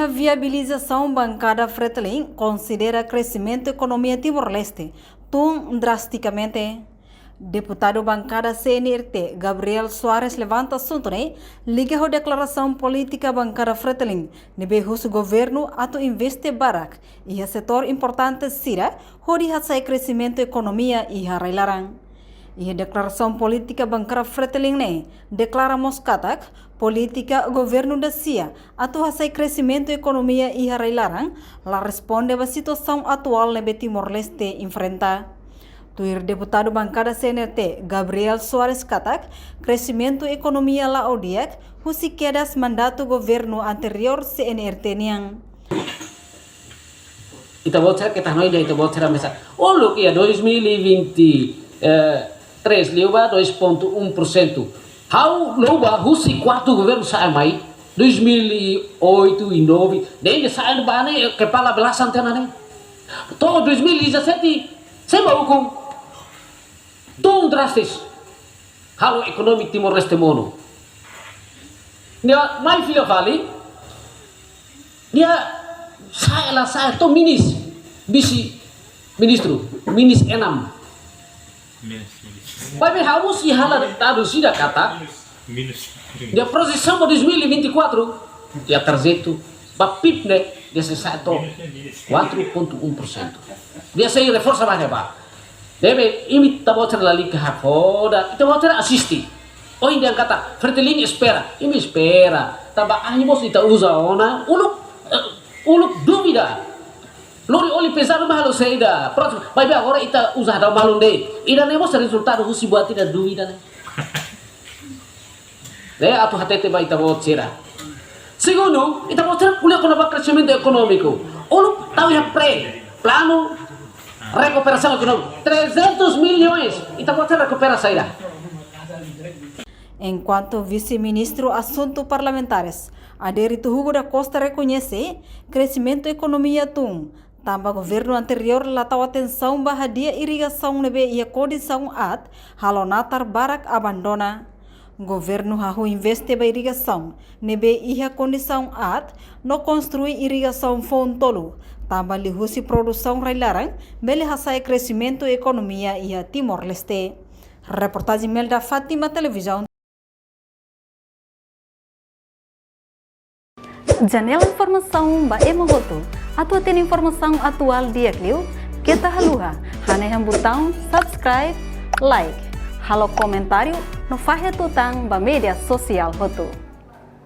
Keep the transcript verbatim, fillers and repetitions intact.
Viabilizasaun bankada Fretilin konsidera kresimentu ekonomia Timor-Leste tun drastikamente. Deputadu bankada C N R T, Gabriel Soares, levanta asuntu ne'e liga ho deklarasaun polítika bankada Fretilin ne'ebé husu governu atu investe barak iha setór importante sira hodi hasa'e kresimentu ekonomia iha rai-laran. Iha deklarasaun polítika bankada Fretilin ne'e deklara mós katak polítika governu da-sia atu hasa'e kresimentu ekonomia iha rai-laran la responde ba situasaun atuál ne'ebé Timor-Leste enfrenta. Tuir deputadu bankada C N R T, Gabriel Soares katak, kresimentu ekonomia la'o di'ak husi kedas mandatu governu anteriór C N R T nian. Ita-boot sira keta hanoin de'it, ita-boot sira mesak. Uluk iha dois mil e vinte e três liu ba dois ponto um por cento. Ha'u liu ba husi kuartu governu sa'e mai, dois mil e oito e nove, ne'e sa'e ba ne'e kepala belasan tiha ona ne'e. To'o dois mil e dezassete, sei ba ukun. Tun drastis. Halo ekonomi Timor-Leste monu. Nia mai fila fali. Nia sa'e la sa'e to'o minis. Vise ministru, minis enam. Minis, minis. Maibé ha'u mós iha hela dadus ida katak. Minis. Nia projesaun ba dois mil e vinte e quatro, iha tarjetu, ba PIB ne'e, nia sei sa'e to'o quatro ponto um por cento. Nia sei reforsa ba ne'ebá. Ne'ebé, imi ita-boot sira lalika hakfodak, ita-boot sira asiste. Ohin dehan katak, Fretilin espera, imi espera. Tanba ahi mós ita uza ona, uluk, eh, uluk dúvida. Lori oli pezadu mak halo saida. Próximo, maibé agora ita uza daudaun de'it. Ida-ne'e mós rezultadu husi buat ida dúvida ne'e. Ne'e atu hatete ba ita-boot sira. Segundu, ita-boot sira ko'alia kona-ba kresimentu ekonómiku. Uluk tau iha PRE, Planu Rekuperasaun Ekonómika. Trezentos milhões, ita-boot sira rekupera saida. Enkuantu Vise-Ministru Asuntu Parlamentares, Adérito Hugo da Costa rekoñese, kresimentu ekonomia tun, tanba governu anteriór la tau atensaun ba hadi'a irrigasaun ne'ebé iha kondisaun aat, halo natar barak abandona. Governu hahú investe ba irrigasaun ne'ebé iha kondisaun aat, no konstrui irrigasaun foun tolu, tanba liuhusi produsaun rai-laran bele hasa'e kresimentu ekonomia iha Timor-Leste. Reportajen Melda Fátima, Televizaun. Janela informasaun ba ema hotu. Atu hatene informasaun atuál di'ak liu, keta haluha hanehan butaun subscribe, like, halo komentáriu, no fahe tutan ba média sosiál hotu.